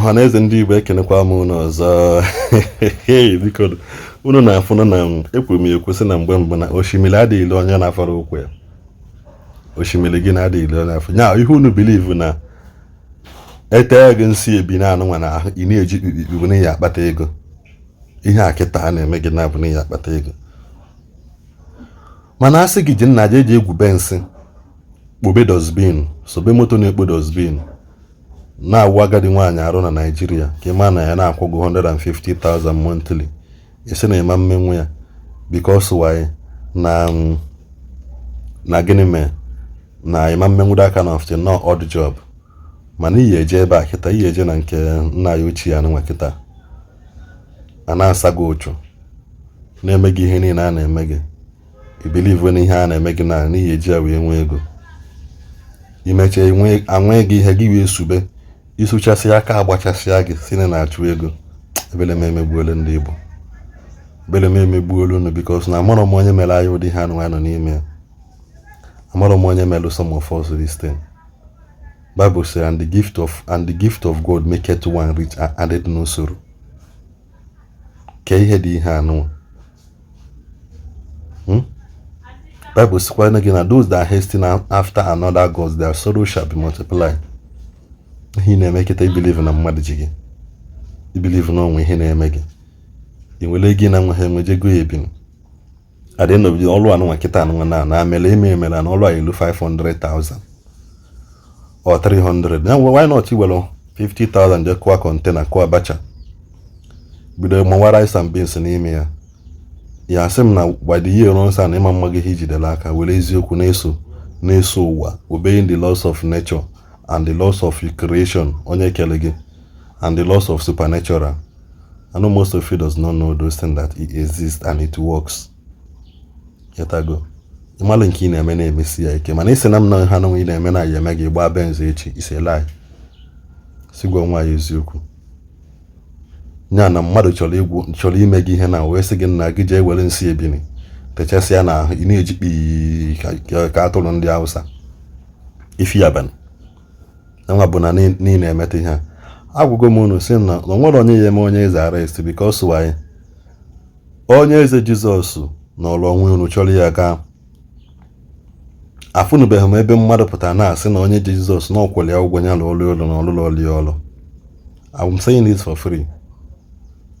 Ọha na eze ndị Igbo, ekenekwa m unu ọzọ. Hey, biko, unu na-afụnụ na ekwuru m ekwu sị na mgbe mbụ na osimiri adịghị ile onye na-afọrọ ụkwụ ya. Osimiri gị na-adịghị ile onye afọ nya ihe. Unu believe na ete gị nsị ebi na anụnwa na ahụ, ị na-eji kpikpikpi bụ na ya akpata ego. Ihe a kịta a na-eme gị na bụ na ya akpata ego, mana asị gị ji nna je eji egwube nsị, kpobe dustbin, sobe moto na-ekpo dustbin, na-awụ agadi nwaanyị arụ na Naịjirịa, ka ị ma na ya na-akwụgo 150,000 monthly, isi na ịma mmenwu ya. Because why? Na gịnị mee na ịma mmenwu that kind of thing? No odd job. Mana iyi eje ebe a kịta, iyi eje na nke nna ya ochie anụnwa kịta a na-asa gị ụchụ, na-eme gị ihe niile a na-eme gị, I believe na ihe a na-eme gị na n'ihi eji ya wee nwee ego. Imechaa anwee gị ihe gị wee sube, isuchasị aka, agbachasịa gị, si na na-achụ ego. Ebele m emegbuola ndị Igbo, ebele m emegbuola unu, because na amarọ m onye mere anyị ụdị ha anụ nọ n'ime ya. Amarọ m onye mere some of us this thing. Bible say, and the gift of God maketh one rich and added no sorrow." Ke ihe dị ihe anụ? Bible sịkwa gị na those that hasten after another gods, their sorrow shall be multiplied. Ihe ị na-eme kịta, I believe na mmadụ ji gị, I believe na onwe ihe na-eme gị, ị nwere ego ị na-enweghị enwe, jego ya ebinu. At the end of the ọlụ anụnwa kịta anụnwa na amele eme emela na ọlụ a elu 500,000 or 300 ya, why not iwere 50,000 jee kụọ container, kụọ abacha, bido mawa rice and beans n'ime ya? Ya asị m na by the year runs na ịma mma gị ihe ijidere aka were eziokwu na-eso na-eso ụwa, obeying the laws of nature and the laws of creation, onye kere gị, and the laws of supernatural. I know most of you does not know those things, that it exists and it works. Yetago ịmalụ nke ị na-eme na-emesi ya ike, mana isi na m na ha na ị na-eme na ya eme gị gbaa Benz echi isi lie. Si gwa nwa ya eziokwu ya na mmadụ chọrọ igwu, chọrọ ime gị ihe, na wee sị gị nna gị jee were nsị ebini techasịa n'ahụ, ị na-eji kpii ka atụrụ ndị Hausa ifi abalị nwa bụ na niile emeta ihe a. Agwụgo m unu si na o nwere onye ya eme onye eze arrest, because why? Onye eze Jizọs nọrọ onwe unu chọrọ ya gaa. Afụnụbeghị m ebe mmadụ pụtara na-asị na onye ji Jizọs na ọkwụrụ ya ụgwọ ya lụọ ọlụ ụlọ na ọlụlụ ọlụ ya ọlụ. I'm saying this for free.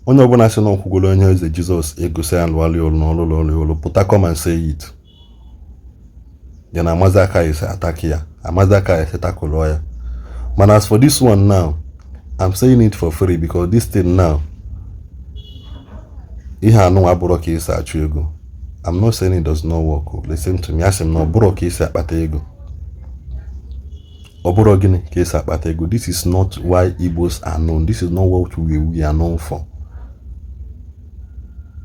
Onye ọbụla sị na ọkwụgoro onye eze Jizọs egosi ya lụọ ọlụ na ọlụlụ ọlụ ọlụ, pụta, come and say it. Ya na amazi aka esi attack ya, amazi aka esi takụlụọ ya. Mana as for this one now, I'm saying it for free, because this thing now, ihe anụnwa abụrọ ka esi achụ ego. I'm not saying it does not work. Listen to me. Asị m na ọ bụrụ ka esi akpata ego. Ọ bụrụ gịnị ka esi akpata ego? This is not why Igbos are known. This is not what we are known for.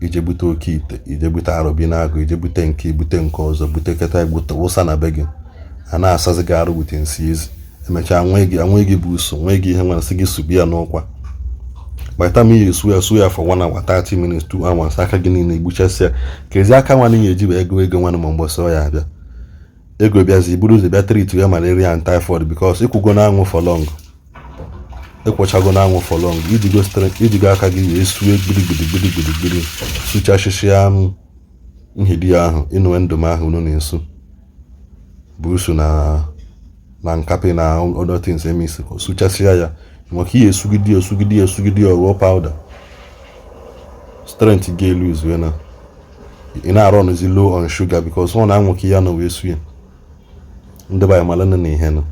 Ije bute oke ite, ije bute arụbi n'agụ, ije bute nke, bute nke ọzọ, bute keta, bute wụsa na be gị, a na-asazi gị arụ wute nsị ezi. Emechaa nwee gị, anwee gị bụ uso, nwee gị ihe nwere, sị gị subi ya n'ụkwa. By the time ị esu ya, su ya for 1 hour, 30 minutes, 2 hours, aka gị niile egbuchasịa. Ka ezi aka nwanne ya eji wee ego ego nwanne ma mgbọsọ ya abịa ego bịazi buru ụzọ bịa treat ya malaria and typhoid, because ịkwụgo n'anwụ for long, ịkwụchago n'anwụ for long, ijigo strength, ijigo aka gị wee sue gbidigbidi gbidigbidi gbidi, sụchasịsịa nhidi ahụ, ịnụwe ndụm ahụ unu na-esu bụ usu na nkapị na other things emisi, sụchasịa ya maka ihe, esugide ya, esugide ya, esugide ya, ghọọ powder. Strength ga lose na ị na-arụ ọnụzi low on sugar, because ọ na-anwụ ka ya na wee sue. Ndị be anyị, malụnụ na ihe nụ,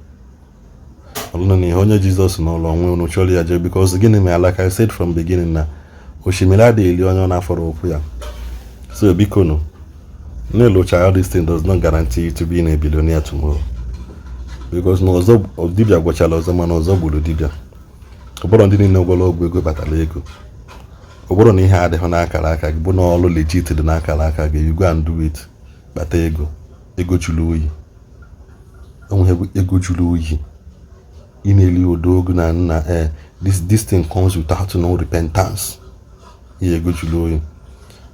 malụnụ na ihe onye Jizọs n'ụlọ onwe unu chọrọ ya jee, because gịnị mere? Like I said from beginning, na osimiri adịghị eli onye ọ na-afọrọ ụkwụ ya. So biko nụ, na-elocha, all this thing does not guarantee you to be in a billionaire tomorrow, because na ọzọ dibịa gwachala ọzọ, mana ọzọ gburu dibịa. Ọ bụrụ ndị niile gwọrọ ọgwụ ego kpatara ego. Ọ bụrụ na ihe adịghị n'akara aka gị, bụ na ọlụ legit dị n'akara aka gị, you go and do it, kpata ego. Ego jụrụ oyi, onweghị ego jụrụ oyi ị na-eli odo ogo na nna. This thing comes without no repentance. Ihe ego jụrụ oyi,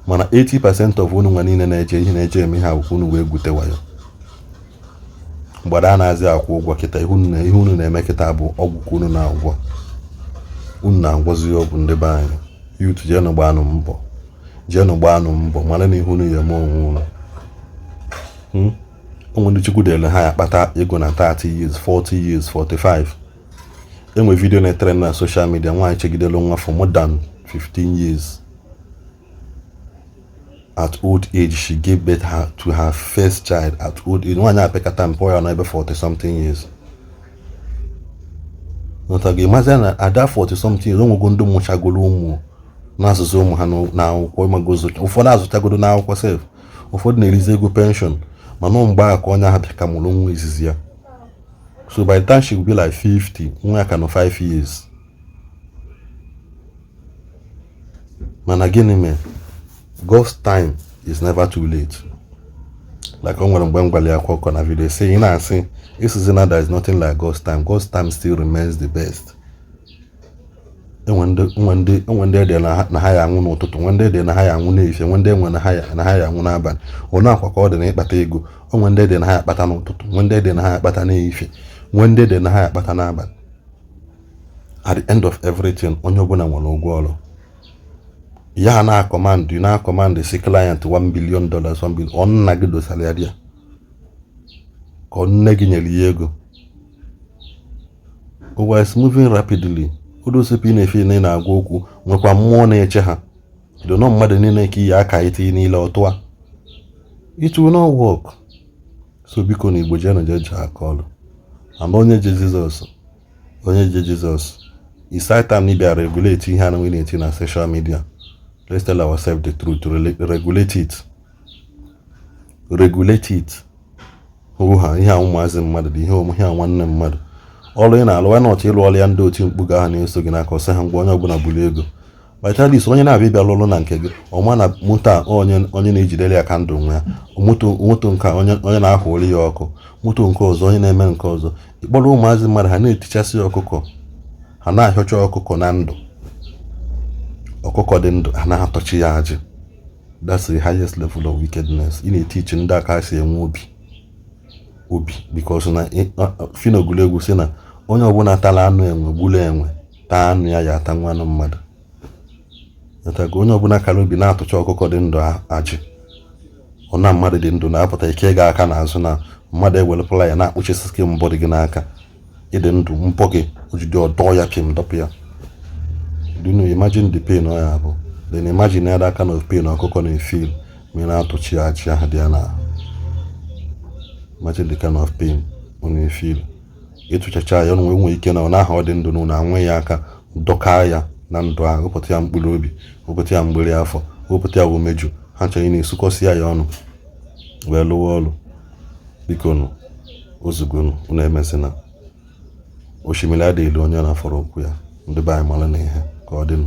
mana 80% of unu nwa niile na-eje ihe na-eje eme ihe akwụkwọ unu wee gwute wayo mgbada a na-azị akwụ ụgwọ kịta. Ihe unu na-eme kịta bụ ọgwụ ka unu na-agwọ. Unu na-agwọzi ọgwụ. Ndị be anyị, youth, jeenụ gbaanụ mbọ, jeenụ gbaanụ mbọ, mara na ihe unu ya eme onwe unu. Onwe ndị Chukwu dere ha ya akpata ego na 30 years, 40 years, 45. Enwe video na-etere na social media, nwaanyị chegidelu nwa for more than 15 years. At old age she gave birth to her first child. At old age, nwaanyị apịakata mpe ya n'ebe 40 something years. Nọtago ịmazi na ada 40 something years, onwego ndị mụchagoro ụmụ n'asụsụ ụmụ ha n'akwụkwọ, ịmagozo ụfọdụ azụchagodo n'akwụkwọ sef, ụfọdụ na-erizi ego pension. Mana mgbe ahụ ka onye ahụ bịa ka mụrụ nwa izizi ya. So by the time she will be like 50, nwa ya ka nọ 5 years. Mana gịnị mere? God's time is never too late. Like o nwere mgbe m gwara ya akwa ọkọ na video, sị ị na-asị isizi na there is nothing like God's time. God's time still remains the best. Enwe ndị ede na ha ya anwụ n'ụtụtụ, nwe ndị ede na ha ya anwụ n'efifie, nwe ndị enwe na ha ya anwụ n'abalị. Ọ na-akwa ka ọ dị na ịkpata ego. Onwe ndị ede na ha ya akpata n'ụtụtụ, nwe ndị ede na ha ya akpata n'efifie, nwe ndị ede na ha ya akpata n'abalị. At the end of everything, onye ọbụla nwere ụgwọ ọrụ ya. Na-acommand, na-acommand si client $1 billion, 1 billion, ọ nna gị dosara ya dị ya ka ọ nne gị nyere ya ego. Ụwa is moving rapidly. Odosepi ị na-efe na ị na-agwa okwu, nwekwa mmụọ na-eche ha dono mmadụ niile ka iyi aka iti niile ọtụa. It will not work. So biko, na Igbo, jeenụ jee jee aka ọrụ. And onye je Jizọs, onye je Jizọs, it's high time na ịbịa regulate ihe a na-eti na social media. Let's tell ourselves the truth. Regulate it, regulate it. Hụ ha ihe a, ụmụazị mmadụ dị ihe ihe a, nwanne mmadụ, ọrụ ị na-alụ, why not ịlụ ọrụ ya? Ndị oti mkpu ga ahụ na-eso gị n'aka, ọsị ha ngwa, onye ọbụla buru ego. By at least onye na-abịa ịbịa lụrụ na nke gị, ọma na moto a, onye onye na-ejidere ya ka ndụ nwe ya moto, moto nke a, onye onye na-ahụrụ ya ọkụ, moto nke ọzọ, onye na-eme nke ọzọ. Ịkpọrọ ụmụazị mmadụ, ha na-etichasị ọkụkọ, ha na-ahịọcha ọkụkọ na ndụ, ọkụkọ dị ndụ, ha na-atọchi ya ajị. That's the highest level of wickedness. Ị na-etichi ndị aka si enwe obi obi, because na Phyno si na onye ọbụla tara anụ enwe, gburu enwe taa anụ ya, ya ata nwa anụ mmadụ. Ịghọtago? Onye ọbụla kara obi na-atụcha ọkụkọ dị ndụ ajị, ọ na mmadụ dị ndụ na-apụta ike ga aka n'azụ na mmadụ ewelụpụla ya na-akpụchisi gị mbọ dị gị n'aka. Ịdị ndụ mbọ gị ojide ọdọ ya pịm dọpụ ya. Do you know, imagine the pain ọ ya bụ? Then imagine that kind of pain ọkụkọ na-efeel ma ị na-atụchi ajị ahụ dị ya n'ahụ. Imagine the kind of pain ọ na-efeel. Ịtụchacha ya, ọ nwee ike na ọ na-aha ọ dị ndụ na anwụ ya aka dọkaa ya na ndụ ahụ, wepụta ya mkpụrụ obi, wepụta ya mgbịrị afọ, wepụta ya umeju, ha nchọrọ ị na-esukọsị ya ọnụ wee lụwa ọrụ. Biko nụ, ozugonu unu emezina. Osimiri adịghị onye na-afọrọ okwu ya. Ndị be anyị mara na ihe ka ọ dịnụ.